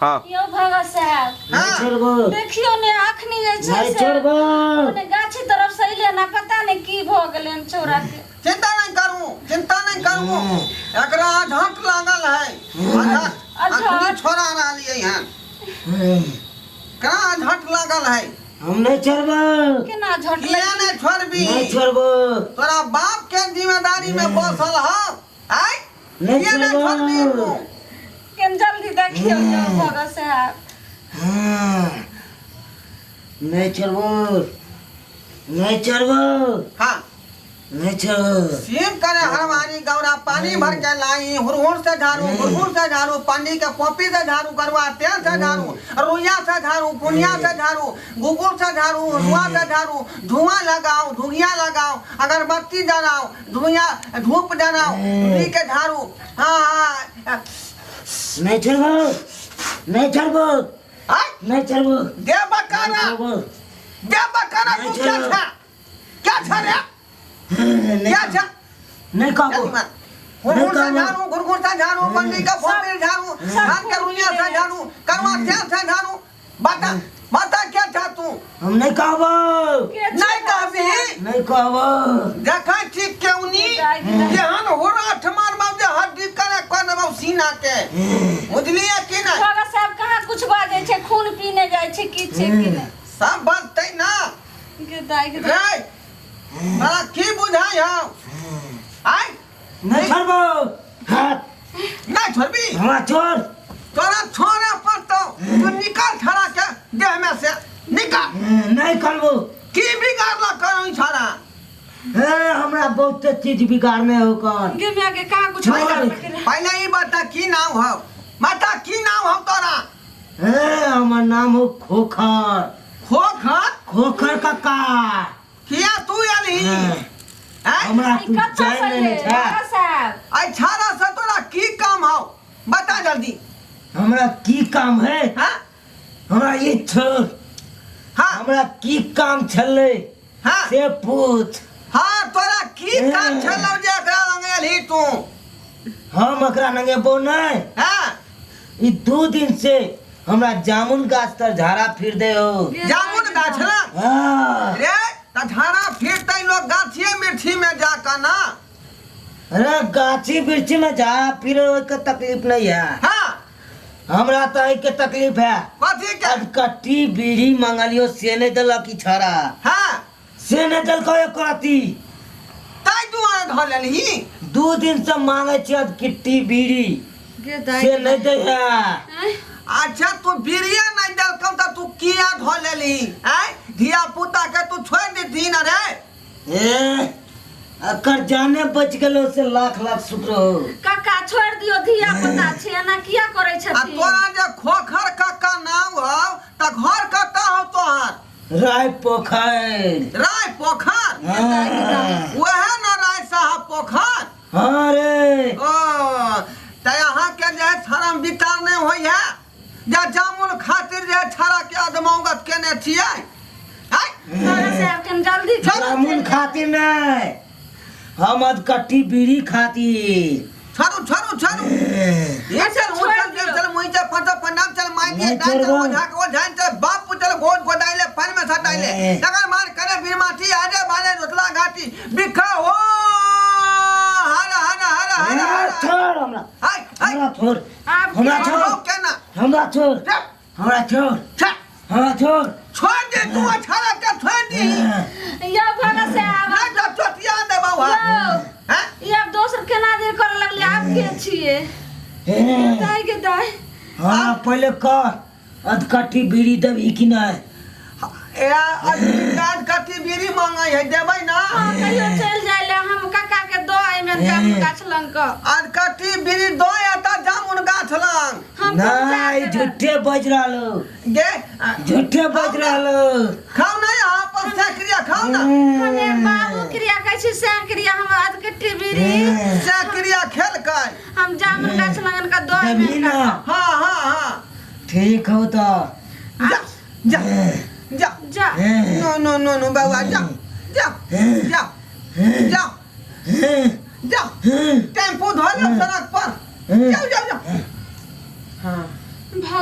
हाँ यौ भगत साहब। नहीं हाँ। छोड़बो। देखियो ने अखनी जे छै नहीं से छोड़बो। मने गाछी तरफ से अइले ना, पता नहीं की भ गेलै हन छौड़ा के। चिंता नहीं करू, चिंता नहीं करू, एकरा अझट लागल है, अझट। अझट? अखनी छोड़ा रहलियै हन, करा अझट लागल है। हम नहीं छोड़बो। केना झट किया नहीं छोड़बी? नहीं छोड़बो। तोरा बाप के जिम्मेदारी में बसल हौ आय, नहीं किया नहीं छोड़बी छोड़बो। तू? केन जल्दी देखियो यौ भगत साहब। हाँ। नहीं छोड़बो, नहीं छोड़बो। हाँ। नहीं छोड़बो। सीम करे हरवारी गौरा पानी भर के लाई, हुरहुर से झाड़ू, हुरहुर से झाड़ू, पानी के कॉपी से झाड़ू, गरुआ तेल से झाड़ू, रुइया से झाड़ू, पुनिया से झाड़ू, गुगुल से झाड़ू, रुआ से झाड़ू, धुआं लगाओ, धुगिया लगाओ, अगरबत्ती जलाओ, धुइया धूप जलाओ, घी के झाड़ू। हाँ हाँ। नहीं छोड़बो, नहीं छोड़बो। आय? नहीं छोड़बो। दे बकाना। नहीं छोड़बो। दे बकाना, नहीं तू क्या छोड़बो। छा? क्या छा रे? नहीं। क्या छा? नहीं कहबो। जल्दी मार। घुरघुर से नहीं कहबो। झाड़ू, घुरघुर से झाड़ू, बंदी का फोमिल झाड़ू, धान के रुइया से झाड़ू, करवा तेल से झाड़ू। बता, बता क्या था तू? हम नहीं कहबो। के छै? नहीं कहबी? नहीं कहबो। देखै छी केउनी जेहन होराठ मारबौ जे हड्डी करे कऽ देबौ सीना के, बुझलियै कि नहि? भगत साहब कहाँ कुछ बाजै छै, खून पीने जाइ छै की छै की नहि। सब बजतै ना। गे दाइ गे दाइ। रे तोरा की बुझाइ हौ आय? नहीं छोड़बो। हाथ। नहि छोड़बी? हमरा छोड़। तोरा छोड़े पड़तौ, तू निकल छड़ा के देह में से निकल। नहीं करबो। की बिगाड़ल करू छड़ा? ए, हमरा बहुत चीज बिगाड़ने हो कौन। गे माय गे, कहाँ कुछ छोड़। बिगाड़लकै रे? पहले ई बता की नाम हौ, माता की नाम हौ तोरा? ए, हमर नाम हो खोखर। खोखर? खोखर काका। किया तू एलही? हाँ। आँय? हमरा ई तू कतऽ जानि से लेने एलै, छा। भगत साहब? आइ छाड़ा से तोरा की काम हौ, बता जल्दी। हमरा की काम है? हाँ? हमरा ई छोड़। हाँ। हमरा की काम छलै? हाँ। से पूछ। हाँ, तोरा की काम हाँ। छलौ जे एकरा लग एलही तू? हम एकरा नंगेबो नहि। हाँ। ई 2 दिन से हमरा जामुन गाछ तर झाड़ा फिर दे हो। जामुन गाछ लग? हाँ। रे त झाड़ा फिरतै लोग गाछिए मिर्ची में जाकर ना। अरे गाछी वृक्षी में झाड़ा फिरे के तकलीफ नहीं है। हाँ। हमरा तो एहि के तकलीफ है। कथी के? अधकट्टी बीड़ी मंगलियो से नहीं देलक ई छड़ा। हाँ। से नहीं देलको एक रत्ती। ताहि दुआरे धऽ लेलही? 2 दिन से मांगे छी अधकट्टी बीड़ी, गे दाइ से नहीं दे है। आँय? अच्छा तू बीड़िया नहीं देलकौ तऽ तू किया धऽ लेलही? आँय, धिया पुता के तू छोड़ि देतही न रे। ए, अकर जाने बच गेलो से लाख लाख शुक्र हो। काका छोड़ दियो, धिया पुता छै, एना किया करै आ छथिन? तोरा जे खोखर काका नाम हौ तऽ घर कतऽ हौ तोहर? राय पोखर। राय पोखर? हाँ। वएह न राय साहब पोखर? हाँ रे। ओ तऽ अहाँके जे है शरम विचार नहि होइ है जे जामुन खातिर जे छड़ा के अधमौगत केने छियै? आँय? भगत साहब कनि जल्दी करू। जामुन खातिर नहीं, हम अधकट्टी बीड़ी खातिर। छोड़ू छोड़ू छोड़ू। ये चल वो छोड़ चल दियो। चल मुई चल फट पंडाम चल माई के नहीं दान चल छोड़बो। ओझा के ओझाइन चल बाप चल गोद गोदाइले फल में सटाइले ए। डगर मार करे बीर माटी आजे बाजे जोतला घाटी बिखा हो हर हर हर हर ए, हर। छोड़ हमरा। हाय हाय। हमरा छोड़। आब हमरा के- छोड़। छोड़ो केना? हमरा छोड़। रे। हमरा छोड़। छा। हमरा छोड़। छोड़ दे तू अछाड़ा के छोड़ दी। यौ भगत साहब। नहीं तो चोटिया देबौ हा। यौ। हैं? ई आब दोसर केना देर करे लगले, आब के छियै? ए। दाइ गे दाइ। हाँ, पहले कह अधकट्टी बीड़ी देबही कि नहीं? ए अधकट्टी बीड़ी मांगे है, देबै ना? हाँ, कहियो चलि जाइ ले, हम काका के दो एहिमे जामुन गाछ लग कऽ। अधकट्टी बीड़ी दो एतऽ जामुन गाछ लग। हम पहुँचा नहीं, देबै। झूठे बज रहलो। गे, झूठे बज रहलो। खाओ ना यहाँ पर से क्रिया खाओ ना। हमे बाबू क्रिया कहै छी से क्रिया, हम अधकट्टी बीड़ी से क्रिया खेल कर। हम जामुन गाछ लगन के दो एहिमे। देबही ना? हाँ हाँ हाँ। ठीक हो तो। जा जा जा जा। नो नो नो नो बाबा, जा जा जा जा जा, टेम्पू धो ले सड़क पर, जाओ जाओ जाओ। हाँ। भगवान।